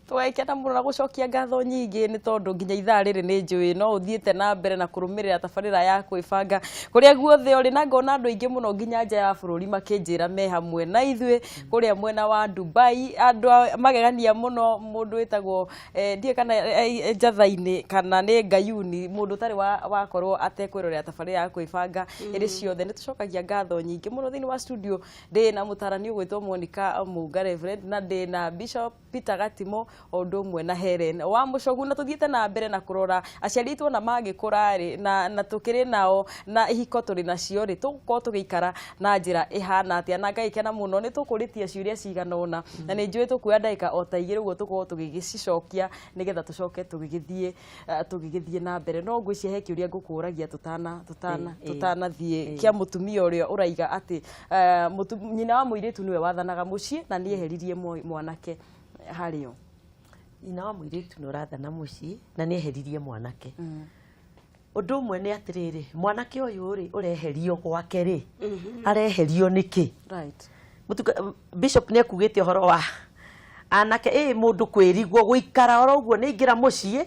Twekena mũno na gũcokia ngatho nyingĩ nĩ tondũ nginya ithaa rĩrĩ nĩ njũĩ no ũthiĩte na mbere na kũrũmĩrĩra tabarĩra ya kwĩbanga kũrĩa guothe ũrĩ, na ngona andũ aingĩ mũno nginya nja ya bũrũri makĩnjĩra me hamwe na ithuĩ kũrĩa mwena wa Dubai. Andũ a magegania mũno, mũndũ wĩtagwo ndiũĩ kana njatha-inĩ kana nĩ Ngayuni, mũndũ ũtarĩ wakorwo atekwĩrorera tabarĩra ya kwĩbanga hĩndĩ ciothe. Nĩ tũcokagia ngatho nyingĩ mũno. Thĩinĩ wa studio ndĩ na mũtarani ũgwĩtwo Monica Mũnga Reverend, na ndĩ na Bishop Peter Gatimo o ũndũ ũmwe na Helen wa Mũcogu, na tũthiĩte na mbere na kũrora aciari aitũ ona mangĩkũra rĩ, na tũkĩrĩ nao na ihiko tũrĩ nacio rĩ, tũgũkorwo tũgĩikara na njĩra ĩhana atĩa. Na ngagĩkena mũno nĩ tũkũrĩtie ciũria cigana ũna, na nĩ njũĩ tũkuoya ndagĩka o ta 2 ũguo tũkorwo tũgĩgĩcicokia nĩgetha tũcoke tũgĩgĩthiĩ na mbere. No ngwĩciria he kĩũria ngũkũragia tũtana tũtana tũtanathiĩ kĩa mũtumia ũrĩa ũraiga atĩ nyina wa mũirĩtu nĩwe wathanaga mũciĩ na nĩ eheririe mwanake harĩo. Nyina wa mũirĩtu nĩ ũrathana mũciĩ na nĩ eheririe mwanake. Ũndũ ũmwe nĩ atĩrĩrĩ, mwanake ũyũ rĩ ũreherio gwake rĩ, areherio nĩkĩ? Bishop nĩ ekugĩte ũhoro wa anake ĩ mũndũ kwĩrigwo gũikara oro ũguo nĩ aingĩra mũciĩ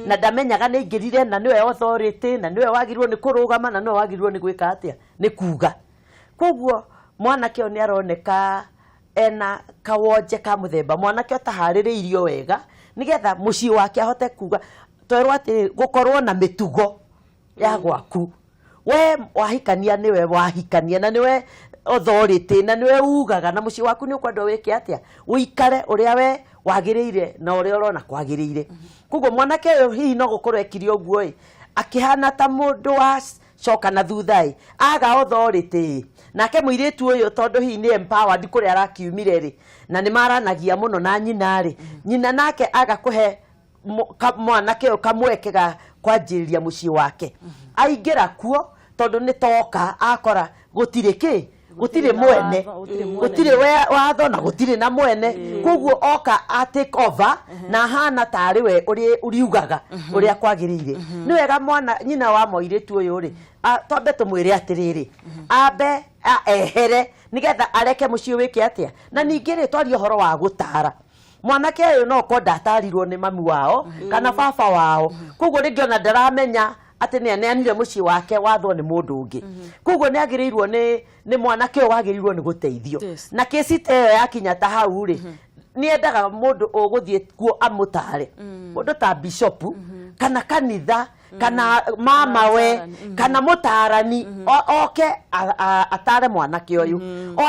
na ndamenyaga nĩ aingĩrire na nĩwe authority na nĩwe wagĩrĩirwo nĩ kũrũgama na nĩwe wagĩrĩirwo nĩ gwĩka atĩa, nĩ kuga. Koguo mwanake ũyũ nĩ aroneka ena kawonje ka mũthemba, mwanake ũtaharĩrĩirio wega nĩgetha mũciĩ wake ahote kuga. Twerwo atĩrĩrĩ, gũkorwo na mĩtugo ya gwaku, we wahikania nĩwe wahikania na nĩwe authority na nĩwe ugaga, na mũciĩ waku nĩ ũkwenda wĩke atĩa, ũikare ũrĩa we wagĩrĩire na ũrĩa ũrona kwagĩrĩire. Koguo mwanake ũyũ hihi no gũkorwo ekire ũguo ĩ, akĩhana ta mũndũ wa coka na thutha ĩ, aga authority ĩ, nake mũirĩtu ũyũ tondũ hihi nĩ empowered kũrĩa arakiumire rĩ, na nĩ maranagia mũno na nyina rĩ, nyina nake aga kũhe mwanake ũyũ kamweke ga kwanjĩrĩria mũciĩ wake. Aingĩra kuo tondũ nĩ toka akora gũtirĩ kĩ, gũtirĩ na mwene, watho, gũtirĩ mwene. Gũtirĩ watho na gũtirĩ na mwene. Koguo oka a take over na ahana tarĩ we ũrĩ ũriugaga ũrĩa kwagĩrĩire. Nĩ wega mwana nyina wa mũirĩtu ũyũ rĩ, twambe tũmwĩre atĩrĩrĩ, ambe ehere nĩgetha areke mũciĩ wĩke atĩa. Na ningĩ rĩ, twaria ũhoro wa gũtara mwanake ũyũ, no korwo ndatarirwo nĩ mami wao kana baba wao, koguo rĩngĩ ona ndaramenya atĩ nĩ aneanire mũciĩ wake wathwo nĩ mũndũ ũngĩ. Koguo nĩ agĩrĩirwo nĩ mwanake ũyũ wagĩrĩirwo nĩ gũteithio. Na kĩci ta ĩyo yakinya ta hau rĩ, nĩ endaga mũndũ ũgũthiĩ kuo amũtare, mũndũ ta bishopu kana kanitha kana mama we kana mũtarani oke atare mwanake ũyũ,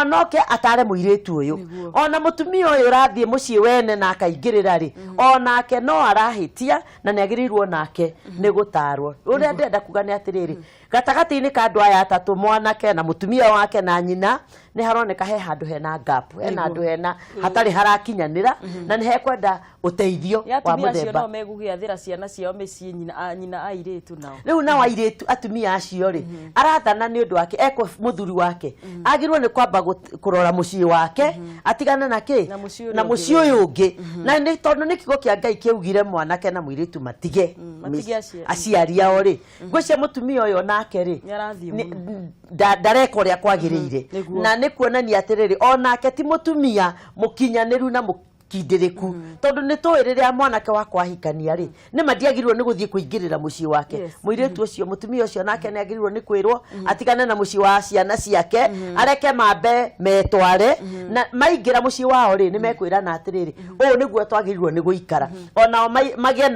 ona oke atare mũirĩtu ũyũ, ona mũtumia ũyũ ũrathiĩ mũciĩ wene na akaingĩrĩra rĩ, onake no arahĩtia na nĩ agĩrĩirwo nake nĩ gũtarwo. Ũrĩa ndĩrenda kuga nĩ atĩrĩrĩ, gatagatĩ-inĩ ka andũ aya atatũ, mwanake na mũtumia wake na nyina, nĩ haroneka he handũ hena gap, hena handũ hena hatarĩ harakinyanĩra na nĩ hekwenda ũteithio Ya wa atumia acio mũthemba. no megũgĩathĩra ciana ciao mĩciĩ, nyina airĩtu nao. Rĩu nao airĩtu, atumia acio rĩ, arathana nĩ ũndũ wake ekwo mũthuri wake agĩrĩirwo nĩ kwamba kũrora mũciĩ wake, atigane na kĩ Na mũciĩ ũrĩa na ũngĩ mũciĩ ũyũ ũngĩ, na nĩ tondũ nĩ kiugo kĩa Ngai kĩaugire mwanake na mũirĩtu matige matige aciari. Aciari ao rĩ, ngwĩciria mũtumia ũyũ onake rĩ Nĩarathiĩ mũno. Ndareka ũrĩa kwagĩrĩire. Na nĩ kuonania atĩrĩrĩ, onake ti mũtumia mũkinyanĩru na mũkindĩrĩku, tondũ nĩ tũĩ rĩrĩa mwanake wakwa ahikania rĩ, nĩ ma ndiagĩrĩirwo nĩ gũthiĩ kũingĩrĩra mũciĩ wake. Mũirĩtu ũcio, mũtumia ũcio nake nĩ agĩrĩirwo nĩ kwĩrwo atigane na mũciĩ wa ciana ciake, areke mambe metware, na maingĩra mũciĩ wao rĩ, nĩ mekwĩrana atĩrĩrĩ, ũũ nĩguo twagĩrĩirwo nĩ gũikara, onao magĩe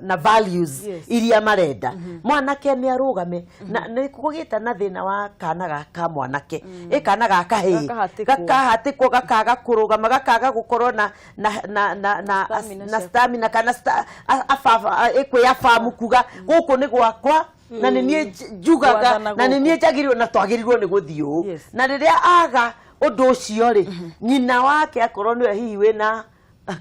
na values iria marenda. Mwanake nĩ arũgame na nĩ kũgĩte na thĩna wa kana gaka mwanake ĩ kana ga kahĩĩ. Gakahatĩkwo. Gakahatĩkwo, gakaga kũrũgama, gakaga gũkorwo na Stamina na cia- stamina kana ĩkwĩabamu kuga gũkũ nĩ gwakwa na nĩ niĩ njugaga Gwathana na nĩ gũkũ. niĩ njagĩrĩirwo na twagĩrĩirwo nĩ gũthiĩ ũũ. Na rĩrĩa aga ũndũ ũcio rĩ, nyina wake akorwo nĩwe hihi wĩna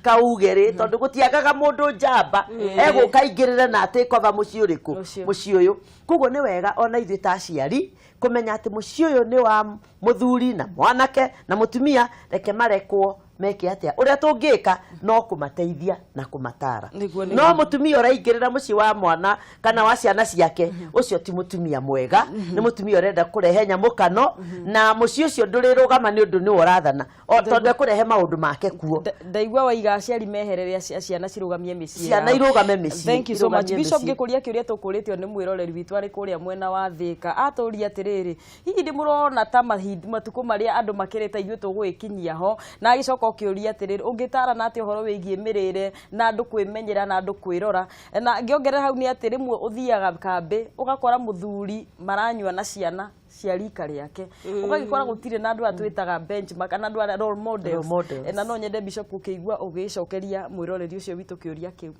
kauge rĩ, tondũ gũtiagaga mũndũ njamba egũka aingĩrĩre na atĩkova mũciĩ ũrĩkũ. Ũcio. Mũciĩ ũyũ. Koguo nĩ wega ona ithuĩ ta aciari kũmenya atĩ mũciĩ ũyũ nĩ wa mũthuri na mwanake na mũtumia, reke marekwo. Meke atĩa? Ũrĩa tũngĩka no kũmateithia na kũmatara. Nĩguo, nĩguo. No mũtumia ũraingĩrĩra mũciĩ wa mwana kana wa ciana ciake, ũcio ti mũtumia mwega, nĩ mũtumia ũrenda kũrehe nyamũkano, na mũciĩ ũcio ndũrĩrũgama nĩ ũndũ nĩwe ũrathana o tondũ ekũrehe maũndũ make kuo. Ndaigua waiga aciari meherere ciana cirũgamie mĩciĩ Ciana yao. irũgame mĩciĩ, Thank you so much. irũgamie Bishop, mĩciĩ. ngĩkũria kĩũria tũkũrĩtio nĩ mwĩroreri witũ arĩ kũrĩa mwena wa Thĩka, atũria atĩrĩrĩ, hihi nĩ mũrona ta matukũ marĩa andũ makĩrĩte ithuĩ tũgũgĩkinyia ho? Na agĩcoka ũkĩũria atĩrĩrĩ, ũngĩtarana atĩa ũhoro wĩgiĩ mĩrĩre na andũ kwĩmenyera na andũ kwĩrora? Na ngĩongerera hau nĩ atĩ rĩmwe ũthiaga kambĩ ũgakora mũthuri maranyua na ciana cia rika rĩake, ũgagĩkora gũtirĩ na andũ aya twĩtaga benchmark kana andũ arĩa role models. Role models. Na no nyende, Bishop, gũkĩigua ũgĩcokeria mwĩroreri ũcio witũ kĩũria kĩu.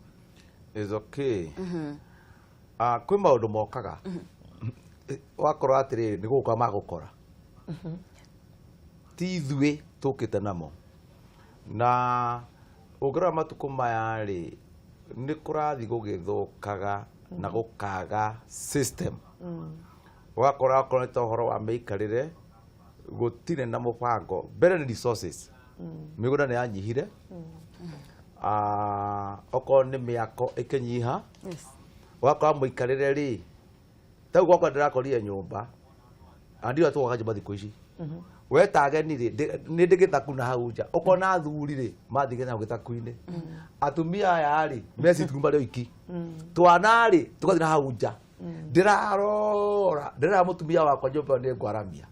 Is okay. Ah, kwĩ maũndũ mokaga wakorwo atĩrĩrĩ, nĩ gũka magũkora ti ithuĩ tũkĩte namo, na ũngĩrora matukũ maya rĩ, nĩ kũrathiĩ gũgĩthũkaga na gũkaga system. Ũgakora okorwo nĩ ta ũhoro wa mĩikarĩre, gũtirĩ na mũbango. Mbere nĩ resources, mĩgũnda nĩ yanyihire. Ah, okorwo nĩ mĩako ĩkĩnyiha. Ũgakora mũikarĩre rĩ, tau gwakwa ndĩrakorire nyũmba na ndiũĩ tũgwaka nyũmba thikũ ici, weta ageni rĩ, nĩ ndĩ gĩthaku na hau nja, ũkona athuri rĩ mathiĩ nginya hau gĩthaku-inĩ, atumia aya rĩ me sitting room marĩ oiki, twana rĩ tũgathiĩ na hau nja. Ndĩrarora, ndĩrera mũtumia wakwa, nyũmba ĩyo nĩ ngwaramia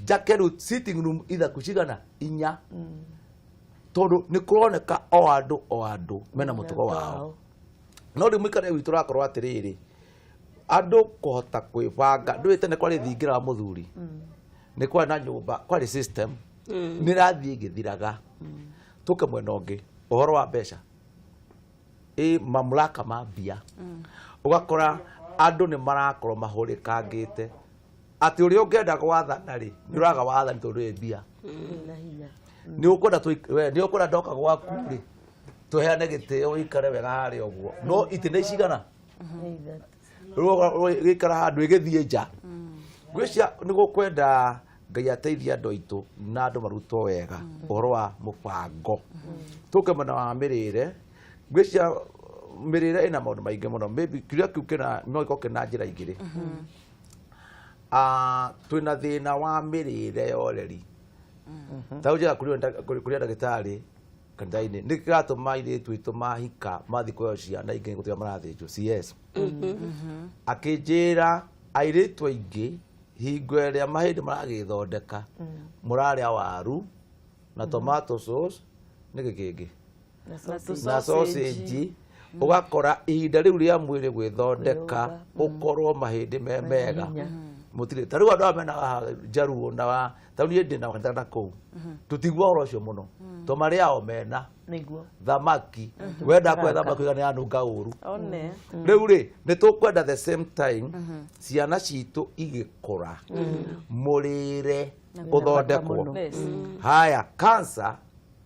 njake rĩu sitting room ithaku cigana inya, tondũ nĩ kũroneka o andũ o andũ mena mũtugo wao. No rĩu mũikarĩre witũ ũrakorwo atĩrĩrĩ, andũ kũhota kwĩbanga ndũĩ tene kwarĩ thingira wa mũthuri, nĩ kwarĩ na nyũmba, kwarĩ system, nĩ ĩrathiĩ ĩgĩthiraga. Tũke mwena ũngĩ, ũhoro wa mbeca, ĩ mamlaka ma mbia, ũgakora andũ nĩ marakorwo mahũrĩkangĩte atĩ ũrĩa ũngĩenda gwathana rĩ, nĩ ũraga wathani tondũ ndũrĩ mbia. Na hinya. Nĩ ũkwenda we, nĩ ũkwenda ndoka gwaku rĩ, tũheane gĩtĩo, ũikare wega harĩa ũguo, no itĩ nĩ cigana? Rĩu gĩikara handũ ĩgĩthiĩ nja. Ngwĩciria nĩ gũkwenda Ngai ateithie andũ aitũ na andũ marutwo wega ũhoro wa mũbango. Tũke mwena wa mĩrĩre, ngwĩciria mĩrĩre ĩna maũndũ maingĩ mũno. Maybe kĩũria kĩu kĩna no gĩkorwo kĩna njĩra igĩrĩ. Ah, twĩna thĩna wa mĩrĩre ya ũreri. Ta rĩu njĩra kũrĩ ndagĩtarĩ kanitha-inĩ, nĩ kĩratũma airĩtu aitũ mahika mathiĩ kũheo ciana ingĩ gũtiga marathĩnjwo CS. Akĩnjĩra airĩtu aingĩ hingo ĩrĩa mahĩndĩ maragĩthondeka, mũrarĩa waru na tomato sauce, nĩkĩ kĩngĩ na sausage, ũgakora ihinda rĩu rĩa mwĩrĩ gwĩthondeka ũkorwo mahĩndĩ me mega mũtirĩ. Ta rĩu andũ aya mena haha Njaruo na wa ta rĩu niĩ ndĩ na kanitha na kũu, tũtigua ũhoro ũcio mũno to marĩa ao mena thamaki, wenda kũrĩa thamaki ũiga nĩ yanunga ũru. One. Rĩu rĩ, nĩ tũkwenda the same time ciana citũ igĩkũra mũrĩre ũthondekwo. Haya, cancer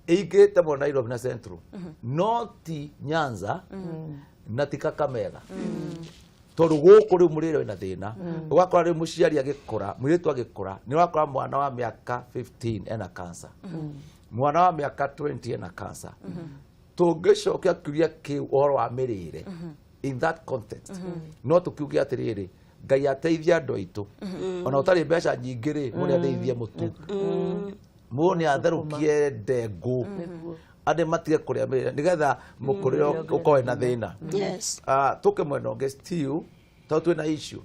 ĩingĩrĩte mũno Nairobi na Central, no ti Nyanza na ti Kakamega, tondũ gũkũ rĩu mũrĩre wĩna thĩna. Ũgakora rĩu mũciari agĩkũra, mũirĩtu agĩkũra, nĩ ũrakora mwana wa mĩaka 15 ena cancer, mwana wa mĩaka 20 ena cancer. Tũngĩcokia kĩũria kĩu ũhoro wa mĩrĩre in that context, no tũkiuge atĩrĩrĩ, Ngai ateithie andũ aitũ, ona ũtarĩ mbeca nyingĩ rĩ, mũndũ ateithie mũtu, mũndũ nĩ atherũkie ndengũ, andũ matige kũrĩa mĩrĩre nĩgetha mũkũrĩre ũkorwo wĩna thĩna. Ah, tũke mwena ũngĩ still, tondũ twĩna issue,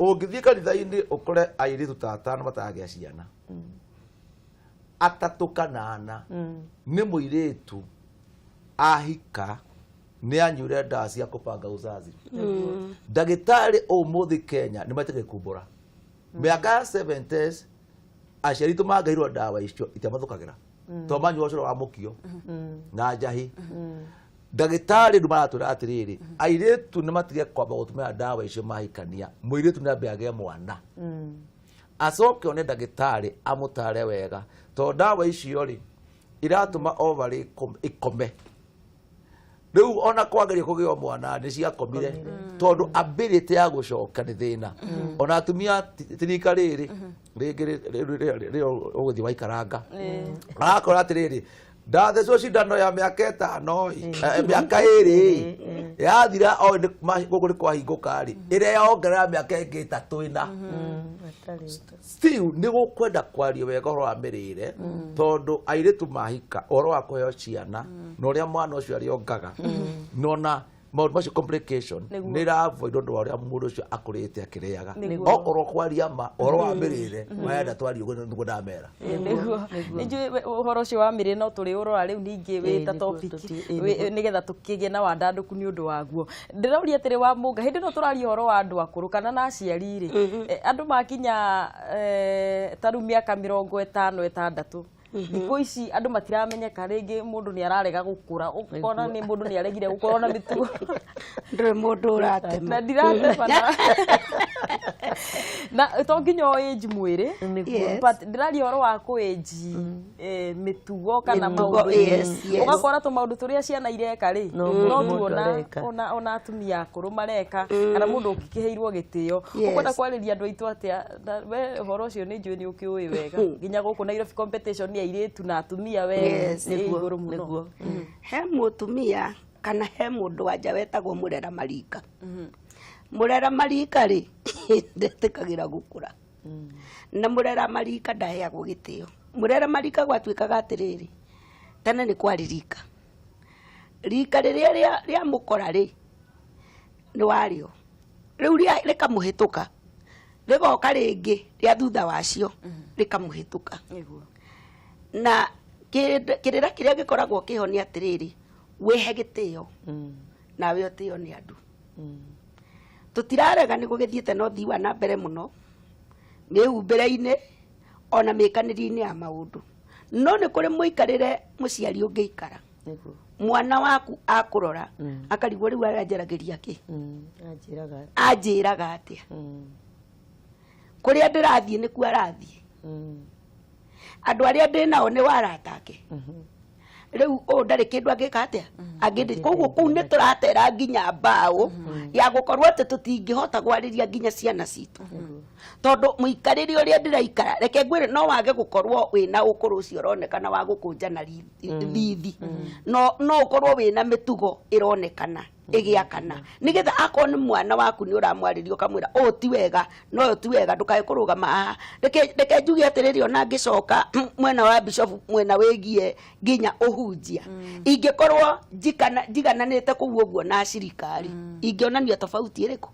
ũngĩthiĩ kanitha-inĩ ũkore airĩtu ta atano mataragĩa ciana, atatũ kana ana nĩ mũirĩtu ahika nĩ anyuire ndawa cia kũbanga uzazi. Ndagĩtarĩ ũmũthĩ Kenya nĩ maitĩke kumbũra mĩaka ya 70s aciari itũ mangairwo ndawa icio itiamathũkagĩra to manyua ũcũrũ wa mũkio na njahi. Ndagĩtarĩ rĩu maratwĩra atĩrĩrĩ, airĩtu nĩ matige kwamba gũtũmĩra ndawa icio mahikania, mũirĩtu nĩ ambe agĩe mwana, acoke one ndagĩtarĩ amũtare wega, tondũ ndawa icio rĩ iratũma ovary ĩkome. Rĩu ona kwageria kũgĩa mwana nĩ ciakomire tondũ ability ya gũcoka nĩ thĩna. Ona atumia ti rika rĩrĩ rĩngĩ rĩrĩa ũgũthiĩ waikaranga, arakora atĩrĩrĩ, ndathecwo cindano ya mĩaka 5 ĩ, mĩaka 2 yathira, o gũkũ nĩ kwahingũka rĩ, ĩrĩa yongerera mĩaka ĩngĩ 3 4. Still nĩ gũkwenda kwaria wega ũhoro wa mĩrĩre, tondũ airĩtu mahika, ũhoro wa kũheo ciana na ũrĩa mwana ũcio arĩongaga, nona maũndũ macio, complication nĩ ĩravoid ũndũ wa ũrĩa mũndũ ũcio akũrĩte akĩrĩaga. Okorwo kwaria ma ũhoro wa mĩrĩre marenda twarie ũguo nĩguo ndamera. Nĩguo nĩnjũĩ ũhoro ũcio wa mĩrĩre no tũrĩũrora rĩu ningĩ wĩ ta topic, nĩgetha tũkĩgĩe na wandandũku nĩ ũndũ waguo. Ndĩroria atĩrĩ, wa mũnga, hĩndĩ ĩno tũraria ũhoro wa andũ akũrũ kana na aciari rĩ, andũ makinya ta rĩu mĩaka 50, 60, thikũ ici andũ matiramenyeka rĩngĩ, mũndũ nĩ ararega gũkũra, ũkona nĩ mũndũ nĩ aregire gũkorwo na mĩtugo. Ndũrĩ mũndũ ũratema. Na ndiratema, na to nginya o age mwĩrĩ, but ndĩraria ũhoro wa kũ-age mĩtugo kana Mĩtugo, maũndũ. Yes. Ũgakora tũmaũndũ tũrĩa ciana ireka rĩ, No no mũndũ tuona areka. ona atumia akũrũ mareka kana mũndũ ũngĩkĩheirwo gĩtĩo. Ũkwenda kwarĩria andũ aitũ atĩa? Na we ũhoro ũcio nĩ njũĩ nĩ ũkĩũĩ wega, nginya gũkũ Nairobi competition ya airĩtu na atumia we nĩ igũrũ mũno. He mũtumia kana he mũndũ wanja wetagwo mũrera marika. Mũrera marika rĩ, ndetĩkagĩra gũkũra, na mũrera marika ndaheagwo gĩtĩo. Mũrera marika gwatuĩkaga atĩrĩrĩ, tene nĩ kwarĩ rika, rika rĩrĩa rĩa mũkora rĩ, nĩ warĩo rĩu rĩkamũhĩtũka, rĩgoka rĩngĩ rĩa thutha wacio rĩkamũhĩtũka. Na kĩrĩra kĩrĩa gĩkoragwo kĩho nĩ atĩrĩrĩ, wĩhe gĩtĩo nawe ũtĩo nĩ andũ. Tũtirarega nĩ gũgĩthiĩte na ũthii wa na mbere mũno mĩhumbĩre-inĩ ona mĩkanĩrie-inĩ ya maũndũ, no nĩ kũrĩ mũikarĩre mũciari ũngĩikara mwana waku akũrora akarigwo, rĩu aranjaragĩria kĩ? Anjĩraga. Anjĩraga atĩa? Kũrĩa ndĩrathiĩ nĩkuo arathiĩ, andũ arĩa ndĩ nao nĩ warata ake, rĩu ũũ ndarĩ kĩndũ angĩka atĩa angĩndĩ. Koguo kũu nĩ tũratera nginya mbaũ ya gũkorwo atĩ tũtingĩhota gwarĩria nginya ciana citũ, tondũ mũikarĩre ũrĩa ndĩraikara, reke ngwĩre, no wage gũkorwo wĩna ũkũrũ ũcio ũronekana wa gũkũnjana thithi, no ũkorwo wĩna mĩtugo ĩronekana ĩgĩakana, nĩgetha akorwo nĩ mwana waku nĩ ũramwarĩria ũkamwĩra ũũ ti wega no ũyũ ti wega, ndũkae kũrũgama haha. Reke njuge atĩrĩrĩ, ona ngĩcoka mwena wa bishop, mwena wĩgiĩ nginya ũhunjia, ingĩkorwo njigananĩte kũu ũguo na cirikari, ingĩonania tofauti ĩrĩkũ?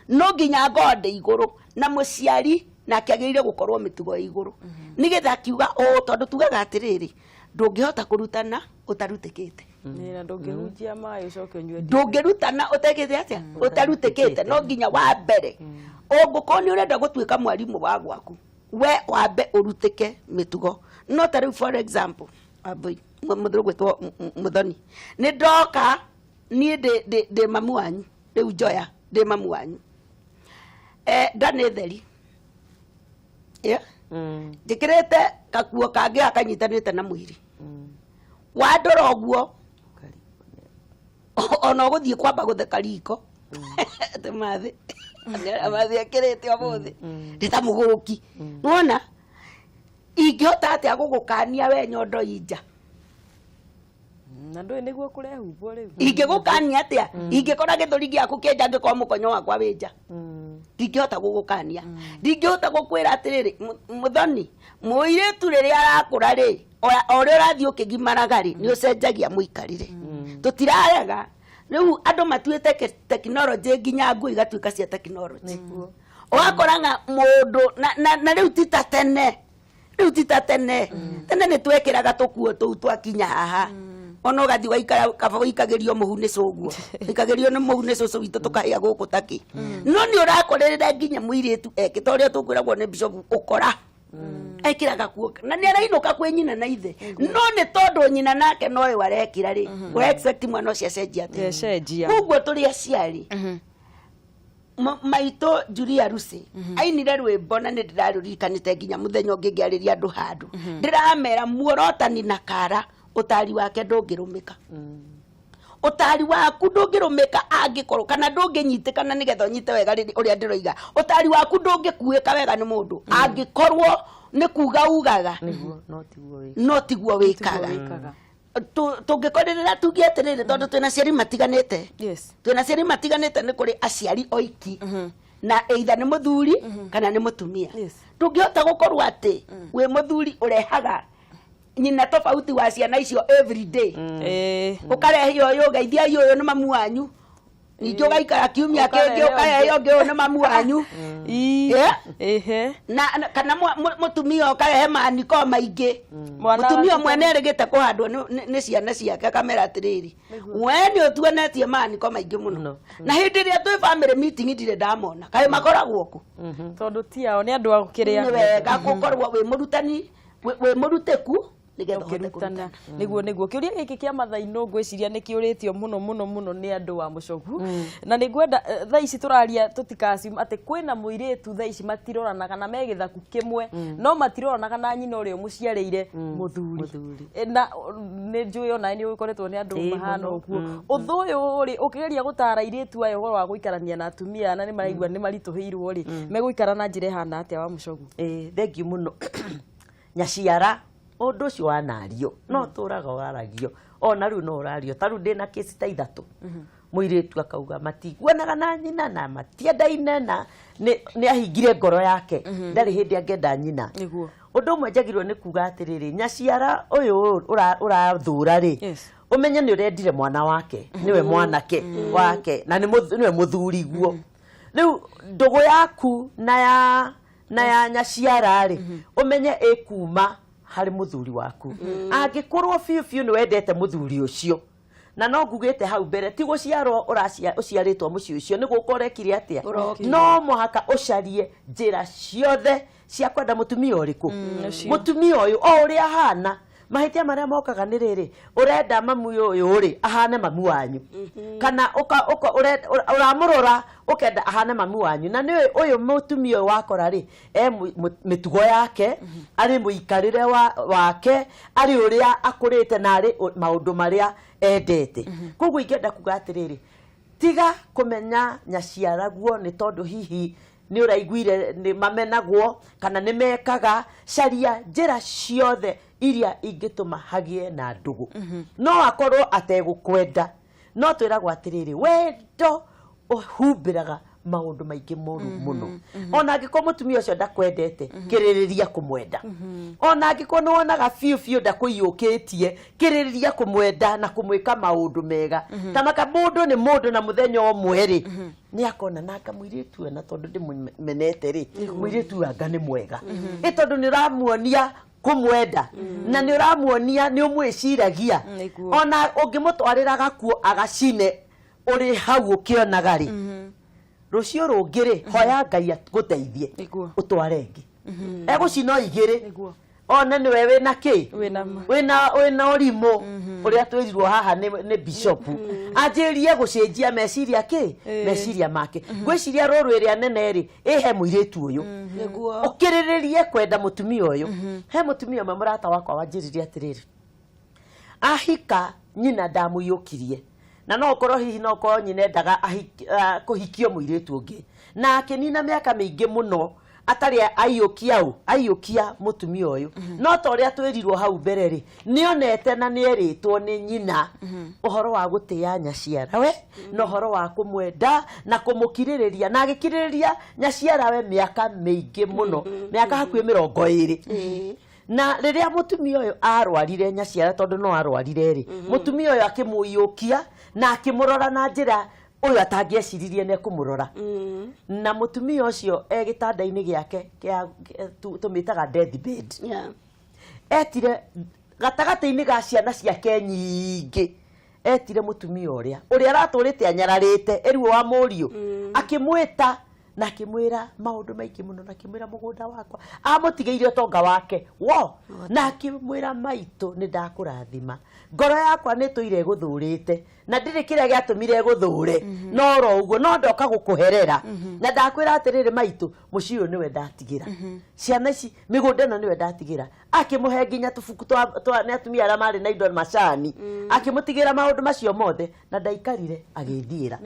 No nginya ngorwo ndĩ igũrũ, na mũciari nake agĩrĩire gũkorwo mĩtugo ĩ igũrũ, nĩgetha akiuga ũũ, tondũ tugaga atĩrĩrĩ, ndũngĩhota kũrutana ũtarutĩkĩte. Nĩ, na ndũngĩhunjia maĩ ũcoke ũnyue. Ndũngĩrutana ũtekĩte atĩa? Ũtarutĩkĩte. No nginya wa mbere, ũngĩkorwo nĩ ũrenda gũtuĩka mwarimũ wa gwaku, we wambe ũrutĩke mĩtugo. No ta rĩu, for example, Wambui, mũthũrũ gwĩtwo Mũthoni, nĩ ndoka niĩ ndĩ mamu wanyu rĩu, njoya ndĩ mamu wanyu, nda nĩ theri. Yeah? Njĩkĩrĩte kakuo kangĩ gakanyitanĩte na mwĩrĩ, wandora ũguo ona ũgũthiĩ kwamba gũtheka riko atĩ mathĩ mathĩ ekĩrĩte ũmũthĩ ndĩ ta mũgũrũki. Nĩwona ingĩhota atĩa gũgũkania we nyondo inja? Na ndũĩ nĩguo kũrehumbwo rĩu. Ingĩgũkania atĩa ingĩkora gĩthũri gĩaku kĩnja, angĩkorwo mũkonyo wakwa wĩ nja? Ndingĩhota gũgũkania, ndingĩhota gũkwĩra atĩrĩrĩ, Mũthoni, mũirĩtu rĩrĩa arakũra rĩ, o ũrĩa ũrathiĩ ũkĩgimaraga rĩ, nĩ ũcenjagia mũikarĩre. Tũtirarega rĩu andũ matuĩte tekinoronjĩ, nginya nguo igatuĩka cia tekinoronjĩ, ũgakoraga mũndũ na rĩu ti ta tene, rĩu ti ta tene. Tene nĩ twekĩraga tũkuo tũu twakinya haha, ona ũgathiĩ ũgaikara kaba ũikagĩrio mũhu nĩ cũguo, ũikagĩrio nĩ mũhu nĩ cũcũ witũ, tũkahĩa gũkũ takĩ. No nĩ ũrakorerera nginya mũirĩtu ekĩte ũrĩa tũkwĩragwo nĩ bishop ũkora ekĩraga kuo na nĩ arainũka kwĩ nyina na ithe, no nĩ tondũ nyina nake no ũyũ arekĩra rĩ, ũra expect mwana ũcio acenjie atĩa? Acenjia. Koguo tũrĩ aciari, maitũ Julia Lucy ainire rwĩmbo na nĩ ndĩrarũririkanĩte nginya mũthenya ũngĩ ngĩarĩria andũ handũ, ndĩramera muorotani na kara ũtari wake ndũngĩrũmĩka. Ũtari waku ndũngĩrũmĩka angĩkorwo kana ndũngĩnyitĩkana, nĩgetha ũnyite wega ũrĩa ndĩroiga, ũtari waku ndũngĩkuĩka wega nĩ mũndũ angĩkorwo nĩ kuga ugaga Nĩguo, no tiguo wĩ no tiguo wĩkaga. Wĩkaga. Tũngĩkorĩrĩra tuge atĩrĩrĩ, tondũ twĩna aciari matiganĩte, twĩna aciari matiganĩte, nĩ kũrĩ aciari oiki na either nĩ mũthuri kana nĩ mũtumia. Ndũngĩhota gũkorwo atĩ wĩ mũthuri ũrehaga nyina tofauti wa ciana icio every day, ũkarehe ũyũ, ũgeithia ũyũ nĩ mamu wanyu, ningĩ ũgaikara kiumia kĩngĩ Ũkarehe ũkarehe ũngĩ, ũyũ nĩ mamu wanyu. Yeah. Na kana mũtumia ũkarehe maniko maingĩ. Mwana Mũtumia ũmwe nĩ erĩgĩte kũhandwo nĩ ciana ciake, akamera atĩrĩrĩ, we nĩ ũtuonetie maniko maingĩ mũno, na hĩndĩ ĩrĩa twĩ family meeting ndirĩ ndamona, kaĩ makoragwo kũ? Tondũ ti ao, nĩ andũ a kĩrĩa. Nĩ wega gũkorwo wĩ mũrutani, wĩ mũrutĩku, nĩgetha ũhote ũkĩrutana. Kũrutana. Nĩguo kĩũria gĩkĩ kĩa mathainũ ngwĩciria nĩ kĩũrĩtio mũno mũno mũno nĩ andũ wa mũcogu, na nĩ ngwenda thaa ici tũraria tũtikacium atĩ kwĩna mũirĩtu thaa ici matiroranaga na me gĩthaku kĩmwe, no matiroranaga na nyina ũrĩa ũmũciarĩire mũthuri. Mũthuri. Na nĩ njũĩ onawe nĩ ũkoretwo nĩ andũ mahana mũno. ũguo. Ũthũ ũyũ rĩ, ũkĩgeria gũtara airĩtu aya ũhoro wa gũikarania na atumia na nĩ maraigua nĩ maritũhĩirwo rĩ, megũikara na njĩra ĩhana atĩa, wa mũcogu? Ĩĩ, thengiũ mũno. Nyaciara ũndũ ũcio wanario no tũraga waragio, ona rĩu no ũrario. Ta rĩu ndĩna kĩci ta ithatũ, mũirĩtu akauga matiguanaga na nyina na matiendaine na nĩ ahingire ngoro yake, ndarĩ hĩndĩ angĩenda nyina. Ũndũ ũmwe njagĩrĩirwo nĩ kuga atĩrĩrĩ, nyaciara ũyũ ũrathũra rĩ, ũmenye nĩ ũrendire mwana wake, nĩwe mwanake wake na nĩwe mũthuri guo. Rĩu ndũgũ yaku na ya nyaciara rĩ, ũmenye ĩkuma harĩ mũthuri waku. Angĩkorwo biũ biũ nĩ wendete mũthuri ũcio, na no ngugĩte hau mbere, ti gũciarwo ũciarĩtwo mũciĩ ũcio, nĩ gũka ũrekire atĩa? Ũrokire. No mũhaka ũcarie njĩra ciothe cia kwenda mũtumia ũrĩkũ? Ũcio. Mũtumia ũyũ o ũrĩa ahana. Mahĩtia marĩa mokaga nĩ rĩrĩ, ũrenda mamu ũyũ rĩ ahane mamu wanyu, kana ũramũrora ũkenda ahane mamu wanyu, na nĩ ũyũ mũtumia ũyũ wakora rĩ e mĩtugo yake, arĩ mũikarĩre wake, arĩ ũrĩa akũrĩte, na arĩ maũndũ marĩa endete. Koguo ingĩenda kuga atĩrĩrĩ, tiga kũmenya nyaciaraguo nĩ tondũ hihi nĩ ũraiguire nĩ mamenagwo kana nĩ mekaga. Caria njĩra ciothe iria ingĩtũma hagĩe na ndũgũ. No akorwo ategũkwenda, no twĩragwo atĩrĩrĩ, wendo ũhumbĩraga maũndũ maingĩ moru mũno. Ona angĩkorwo mũtumia ũcio ndakwendete, kĩrĩrĩria kũmwenda. Ona angĩkorwo nĩ wonaga biũ biũ ndakũiyũkĩtie, kĩrĩrĩria kũmwenda na kũmwĩka maũndũ mega. Tamaka mũndũ nĩ mũndũ, na mũthenya ũmwe rĩ nĩ akona nanga mũirĩtu ũyũ, na tondũ ndĩmũmenete rĩ, mũirĩtu ũyũ anga nĩ mwega. Ĩ tondũ nĩ ũramuonia kũmwenda na nĩ ũramuonia nĩ ũmwĩciragia, ona ũngĩmũtwarĩra gakuo agacine ũrĩ hau ũkĩonaga rĩ, rũciũ rũngĩ rĩ, hoya Ngai agũteithie ũtware ĩngĩ egũcina o igĩrĩ, one nĩwe wĩna kĩ, Wĩna ma. wĩna ũrimũ ũrĩa twĩrirwo haha nĩ bishop anjĩrie gũcenjia meciria kĩ, meciria make. Ngwĩciria rũrũ ĩrĩa nene rĩ ĩhe mũirĩtu ũyũ, ũkĩrĩrĩrie kwenda mũtumia ũyũ. He mũtumia ũmwe mũrata wakwa wanjĩrire atĩrĩrĩ, ahika nyina ndamũiyũkirie, na no ũkorwo hihi no ũkorwo nyina endaga kũhikio mũirĩtu ũngĩ, na akĩnina mĩaka mĩingĩ mũno atarĩ aiyũkia ũ aiyũkia mũtumia ũyũ. No ta ũrĩa twĩrirwo hau mbere rĩ, nĩonete na nĩerĩtwo nĩ nyina ũhoro wa gũtĩa nyaciarawe na ũhoro wa kũmwenda na kũmũkirĩrĩria, na agĩkirĩrĩria nyaciarawe mĩaka mĩingĩ mũno, mĩaka hakuhĩ 20. Na rĩrĩa mũtumia ũyũ arwarire nyaciara, tondũ no arwarire rĩ, mũtumia ũyũ akĩmũiyũkia na akĩmũrora na njĩra ũyũ atangĩeciririe nĩ ekũmũrora. Na mũtumia ũcio e gĩtanda-inĩ gĩake kĩa tũmĩtaga death bed, etire gatagatĩ-inĩ ga ciana ciake nyingĩ, etire mũtumia ũrĩa aratũrĩte anyararĩte ĩruo wa mũriũ, akĩmwĩta. Na akĩmwĩra maũndũ maingĩ mũno, na akĩmwĩra mũgũnda wakwa amũtigĩire ũtonga wake wo, na akĩmwĩra, maitũ, nĩ ndakũrathima, ngoro yakwa nĩ tũire ĩgũthũrĩte na ndirĩ kĩrĩa gĩatũmire ĩgũthũre, no ro ũguo no ndoka gũkũherera, na ndakwĩra atĩrĩrĩ, maitũ, mũciĩ ũyũ nĩwe ndatigĩra, ciana ici, mĩgũnda ĩno nĩwe ndatigĩra. Akĩmũhe nginya tũbuku twa nĩ atumia arĩa marĩ na indo macani, akĩmũtigĩra maũndũ macio mothe, na ndaikarire agĩthiĩra.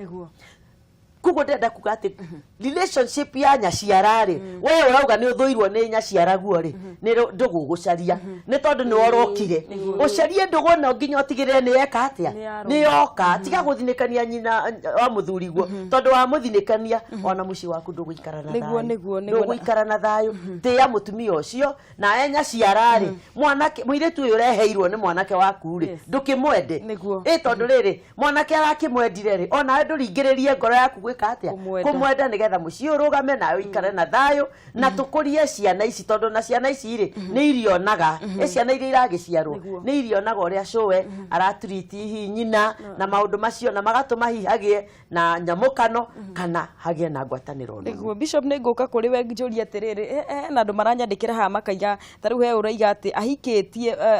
Koguo ndĩrenda kuga atĩ relationship ya nyaciara rĩ, we ũrauga nĩ ũthũirwo nĩ nyaciara guo rĩ, nĩ ndũgũ ũgũcaria, nĩ tondũ nĩ orokire ũcarie ndũgũ, no nginya ũtigĩrĩre nĩ yeka atĩa? Nĩ yarũma. Nĩ yoka. Tiga gũthinĩkania nyina wa mũthuriguo, tondũ wamũthinĩkania ona mũciĩ waku ndũgũikara na thayũ. Ndũgũikara na thayũ. Tĩĩa mũtumia ũcio nawe nyaciara rĩ, mwanake mũirĩtu ũyũ ũreheirwo nĩ mwanake waku rĩ, ndũkĩmwende. Ĩ tondũ rĩrĩ mwanake arakĩmwendire rĩ, onawe ndũringĩrĩrie ngoro yaku gwĩka atĩa? Kũmwenda. Kũmwenda, nĩgetha mũciĩ ũrũgame nawe ũikare na thayũ na tũkũrie ciana ici, tondũ na ciana ici rĩ, nĩ irionaga, ĩ ciana iria iragĩciarwo nĩ irionaga ũrĩa cũwe araturiti hihi nyina na maũndũ macio, na magatũma hihi hagĩe na nyamũkano kana hagĩe na ngwatanĩro nũmu. Nĩguo, Bishop, nĩ ngũka kũrĩ we njũrie atĩrĩrĩ, hena andũ maranyandĩkĩra haha makaiga, ta rĩu he ũraiga atĩ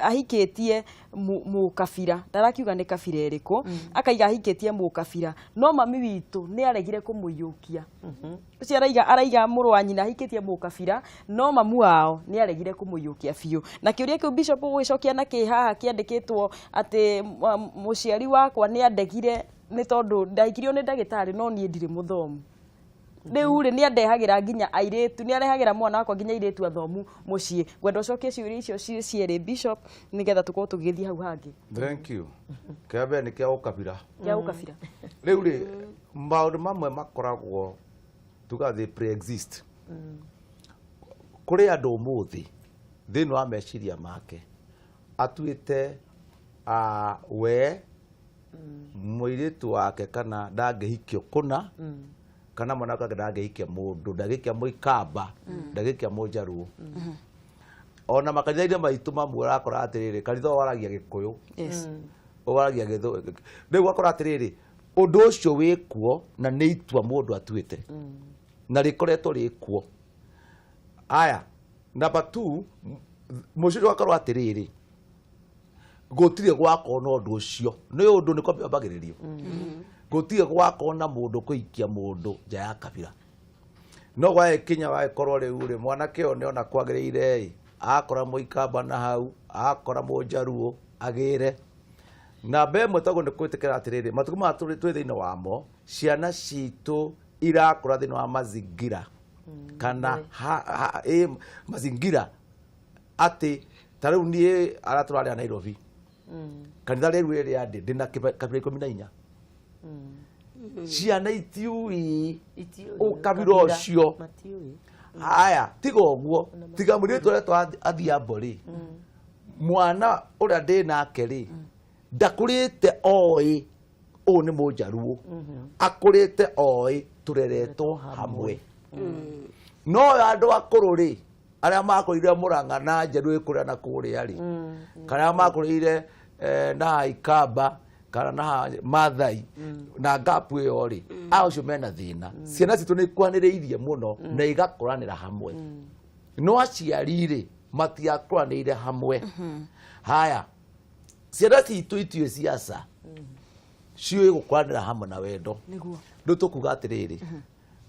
ahikĩtie mũkabira, ndarakiuga nĩ kabira ĩrĩkũ, akaiga ahikĩtie mũkabira no mami witũ nĩ aregire kũmũiyũkia. Ũcio araiga mũrũ wa nyina ahikĩtie mũkabira no mamu wao nĩ aregire kũmũiyũkia biũ. Na kĩũria kĩu, Bishop, ũgũgĩcokia na kĩ haha kĩandĩkĩtwo atĩ mũciari wakwa nĩ andegire nĩ tondũ ndahikirio nĩ ndagĩtarĩ no niĩ ndirĩ mũthomu, rĩu rĩ, nĩ andehagĩra nginya airĩtu, nĩ arehagĩra mwana wakwa nginya airĩtu athomu mũciĩ. Ngwenda ũcokie ciũria icio ciĩ cierĩ, Bishop, nĩgetha tũkorwo tũgĩthiĩ hau hangĩ. Thank you. Kĩa mbere nĩ kĩa ũkabira. Kĩa ũkabira. Rĩu rĩ, maũndũ mamwe makoragwo tuga they pre-exist. Kũrĩ andũ ũmũthĩ thĩinĩ wa meciria make atuĩte we mũirĩtu wake kana ndangĩhikio kũna, kana mwana wake ndangĩhikia mũndũ, ndangĩhikia mũikamba, ndangĩhikia mũnjaruo. Ona makanitha-inĩ maitũ mamwe ũrakora atĩrĩrĩ, kanitha ũyũ waragia gĩkũyũ, waragia gĩthũ, rĩu ũgakora atĩrĩrĩ, ũndũ ũcio wĩkuo na nĩ itua mũndũ atuĩte na rĩkoretwo rĩkuo. Aya, number two, mũciĩ ũcio ũgakorwo atĩrĩrĩ, gũtirĩ gwakorwo na ũndũ ũcio, nĩ ũndũ nĩ kwambagĩrĩrio, gũtirĩ gwakorwo na mũndũ kũikia mũndũ nja ya kabira, no gwagĩkinya wagĩkorwo rĩu rĩ, mwanake ũyũ nĩona kwagĩrĩire ĩ akora mũikamba na hau akora mũnjaruo agĩre. Namba ĩmwe tagwo nĩ gwĩtĩkĩra atĩrĩrĩ, matukũ maya tũrĩ twĩ thĩinĩ wamo, ciana citũ irakũra thĩinĩ wa mazingira kana mazingira atĩ ta rĩu niĩ arĩa tũrarĩa Nairobi, kanitha rĩu rĩrĩa ndĩ ndĩna kabira 14, ciana itiũĩ Itiũĩ ũkabira ũkabira, ũcio. Matiũĩ. Haya, tiga ũguo, tiga mũirĩtu ũrĩa twa Adhiambo rĩ, mwana ũrĩa ndĩ nake rĩ, ndakũrĩte oĩ ũũ nĩ mũnjaruo, akũrĩte oĩ tũreretwo hamwe. No andũ akũrũ rĩ, arĩa makũrĩire Mũrang'a na Njeru ĩkũrĩa na kũrĩa rĩ, kana arĩa makũrĩire na Ikamba kana na Mathai na ngapu ĩyo rĩ, acio mena thĩna. Ciana citũ nĩ ikwanĩrĩirie mũno na igakũranĩra hamwe, no aciari rĩ, matiakũranĩire hamwe. Haya, ciana citũ itiũĩ ciaca, ciũĩ gũkũranĩra hamwe na wendo. Rĩu tũkuga atĩrĩrĩ,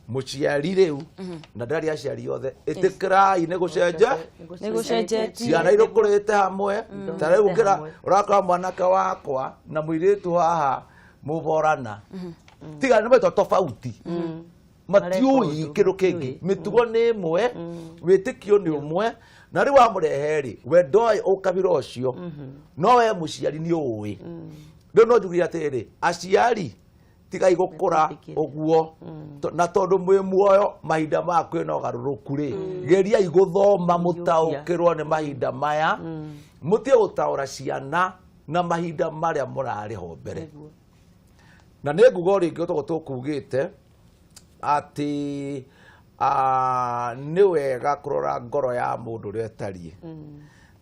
mũciari rĩu, na ndĩraria aciari othe, ĩtĩkĩrai nĩ gũcenjia. Nĩ gũcenjetie. Ciana irũkũrĩte hamwe. Ta rĩu ũkĩra ũrakora mwanake wakwa na mũirĩtu haha mũborana, tiga nĩ maitwa tofauti, matiũĩ Mareka ũndũ, kĩndũ kĩngĩ. matiũĩ. Mĩtugo nĩ ĩmwe, wĩtĩkio nĩ ũmwe, na rĩu wamũrehe rĩ, we ndoĩ ũkabira ũcio, no we mũciari nĩ ũĩ. Rĩu no njugire atĩrĩrĩ, aciari, tigai gũkũra Metĩkĩre. ũguo. Na tondũ mwĩ muoyo mahinda maya kwĩna ũgarũrũku rĩ, geriai gũthoma mũtaũkĩrwo nĩ mahinda maya, mũtige gũtaũra ciana na mahinda marĩa mũrarĩ ho mbere. Na nĩ nguga o rĩngĩ ũtogo tũkugĩte atĩ nĩ wega kũrora ngoro ya mũndũ ũrĩa ĩtariĩ.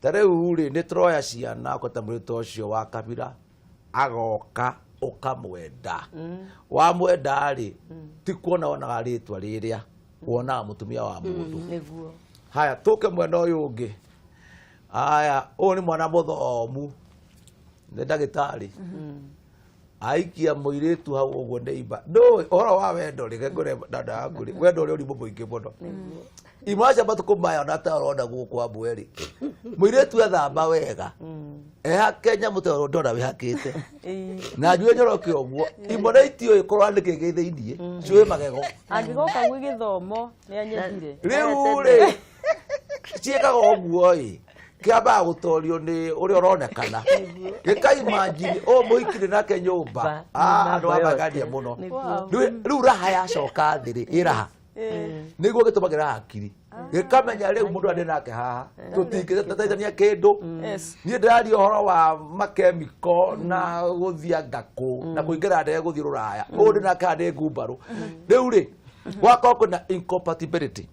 Ta rĩu rĩ, nĩ tũroya ciana kweta mũirĩtu ũcio wa kabira agoka. Ũkamwenda. Wamwenda rĩ, ti kuona wonaga rĩtwa rĩrĩa, wonaga mũtumia wa mũndũ. Nĩguo. Haya, tũke mwena ũyũ ũngĩ. Haya, ũyũ nĩ mwana mũthomu, nĩ ndagĩtarĩ, aikia mũirĩtu hau ũguo neighbor. Ndũĩ ũhoro wa wendo rĩ, ngwĩre dada yaku rĩ, wendo ũrĩ ũrimũ mũingĩ mũno. Imwana cia matukũ maya, ona ta ũrona gũkũ amwe rĩ, mũirĩtu ethamba wega, ehake nyamũ ta ĩyo ndona wĩhakĩte na njuĩ nyoroke ũguo, imwe na itiũĩ kũrora nĩkĩ gĩ thĩiniĩ, ciũĩ magego. Angĩgoka gwĩ gĩthomo nĩ anyendire. Rĩu rĩ, ciĩkaga ũguo ĩ, kĩambaga gũtorio nĩ ũrĩa ũronekana, gĩkaimagine ũyũ mũhikire nake nyũmba. Ah, andũ amagania mũno. Rĩu raha yacoka thĩ rĩ, ĩ raha nĩguo gĩtũmagĩra hakiri, gĩkamenya rĩu mũndũ arĩ nake haha tũtingĩteithania kĩndũ. Niĩ ndĩraria ũhoro wa makemiko na gũthiĩ ngakũ na kũingĩra ndege gũthiĩ rũraya, ũyũ ndĩ nake haha nĩ ngumbarũ. Rĩu rĩ, gwakorwo kwĩna incompatibility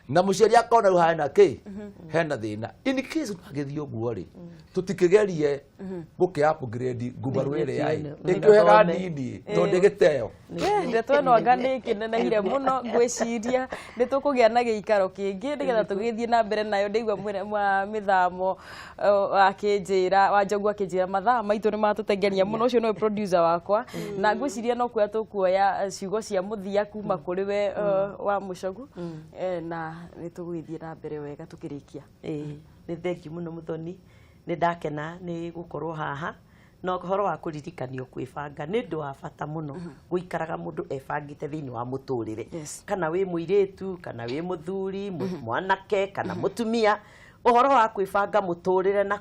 na mũciari akona rĩu hena kĩ, hena thĩna. In case agĩthiĩ ũguo rĩ, tũtikĩgerie gũkĩ upgrade ngumbarũ ĩrĩa ĩ ĩkĩohega nini tondũ ĩgĩteo. Ndeto ĩno anga nĩ ĩkĩnenehire mũno. Ngwĩciria nĩ tũkũgĩa na gĩikaro kĩngĩ nĩgetha tũgĩthiĩ na mbere nayo. Ndĩigua mwene wa mĩthamo akĩnjĩra, Wanjogu akĩnjĩra mathaa maitũ nĩ matũtengenia mũno. Ũcio nĩwe producer wakwa, na ngwĩciria no kuoya tũkuoya ciugo cia mũthia kuma kũrĩ we wa Mũcogu, na nĩ tũgũgĩthiĩ na mbere wega tũkĩrĩkia. Ĩĩ, nĩ thengiũ mũno Mũthoni, nĩ ndakena nĩ gũkorwo haha na ũhoro wa kũririkanio kwĩbanga nĩ ũndũ wa bata mũno, gũikaraga mũndũ ebangĩte thĩinĩ wa mũtũrĩre, kana wĩ mũirĩtu, kana wĩ mũthuri, mwanake kana mũtumia. Ũhoro wa kwĩbanga mũtũrĩre na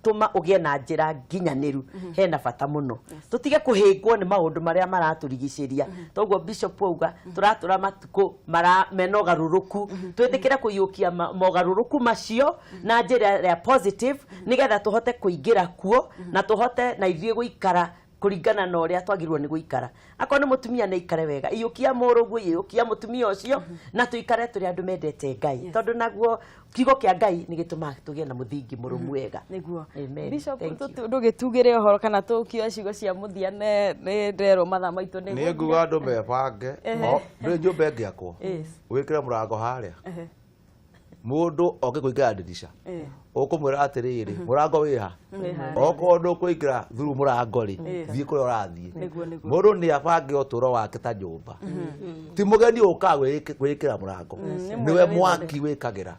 tũma ũgĩe na njĩra nginyanĩru hena bata mũno. Tũtige kũhĩngwo nĩ maũndũ marĩa maratũrigicĩria. Toguo Bishop auga tũratũra matukũ mara mena ũgarũrũku, twĩtĩkĩre kũiyũkia mogarũrũku macio na njĩra ĩrĩa positive, nĩgetha tũhote kũingĩra kuo na tũhote na ithuĩ gũikara kũringana na ũrĩa twagĩrĩirwo nĩ gũikara. Akorwo nĩ mũtumia, nĩ aikare wega, iyũkia mũrũguo, iyũkia mũtumia ũcio, na tũikare tũrĩ andũ mendete Ngai, tondũ naguo kiugo kĩa Ngai nĩ gĩtũmaga tũgĩe na mũthingi mũrũmu wega. Nĩguo. Amen. Bishop, Thank you. Ndũgĩtugĩre ũhoro kana tũkioe ciugo cia mũthia. Nĩ nderwo mathaa maitũ nĩ Niĩ nguga andũ mebange. Ndũĩ nyũmba ĩngĩakwo, wĩkĩre mũrango harĩa, mũndũ oke kũingĩra ndirica, ũkũmwĩra atĩrĩrĩ, mũrango wĩha? Okorwo ndũkũingĩra through mũrango rĩ, thiĩ kũrĩa ũrathiĩ. Nĩguo, nĩguo. Mũndũ nĩ abange ũtũũro wake ta nyũmba. Ti mũgeni ũkaga gwĩkĩra mũrango, nĩwe mwaki wĩkagĩra.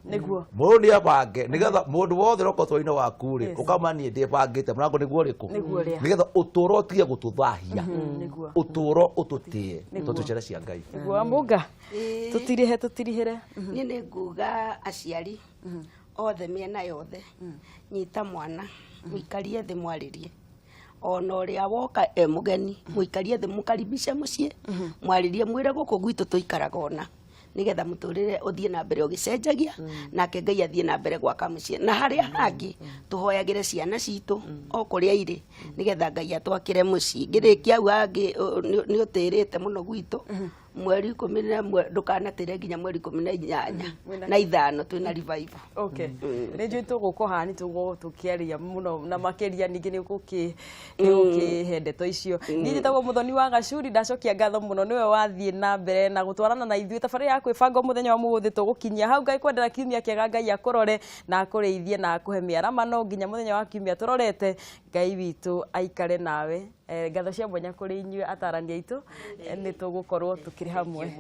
Mũndũ nĩ abange nĩgetha mũndũ wothe ũroka ũtũũro-inĩ waku rĩ, ũkama niĩ ndĩbangĩte, mũrango nĩguo ũrĩkũ? Nĩguo ũrĩa. Nĩgetha ũtũũro ũtige gũtũthahia, ũtũũro ũtũtĩe tondũ twĩ ciana cia Ngai. Nĩguo. Amũnga, tũtirihe, tũtirihĩre. Niĩ nĩ nguga aciari othe mĩena yothe, nyita mwana, mũikarie thĩ, mwarĩrie. Ona ũrĩa woka e mũgeni, mũikarie thĩ, mũkaribishe mũciĩ, mwarĩrie, mwĩre gũkũ gwitũ tũikaraga ona nĩgetha mũtũrĩre ũthiĩ na mbere ũgĩcenjagia, nake Ngai athiĩ na mbere gwaka mũciĩ. Na harĩa hangĩ tũhoyagĩre ciana citũ o kũrĩa irĩ, nĩgetha Ngai atwakĩre mũciĩ. Ngĩrĩkia hau hangĩ, nĩ ũtĩrĩte mũno gwitũ mweri 11, ndũkanatĩre nginya mweri 18 na ithano twĩna revival. Okay, nĩ njũĩ tũgũkwo nĩ tũgũkorwo tũkĩaria mũno na makĩria, ningĩ nĩ ũgũkĩhe ndeto icio. Niĩ njĩtagwo Mũthoni wa Gacuri. Ndacokia ngatho mũno nĩwe wathiĩ na mbere na gũtwarana na ithuĩ tabarĩra ya kwĩbanga. Mũthenya wa mũthĩ tũgũkinyia hau. Ngai kwendera kiumia kĩega, Ngai akũrore na akũrĩithie na akũhe mĩaramano nginya mũthenya wa kiumia tũrorete. Ngai witũ aikare nawe. Ngatho cia mwanya kũrĩ inyuĩ atarani aitũ. Nĩ tũgũkorwo tũkĩrĩ hamwe.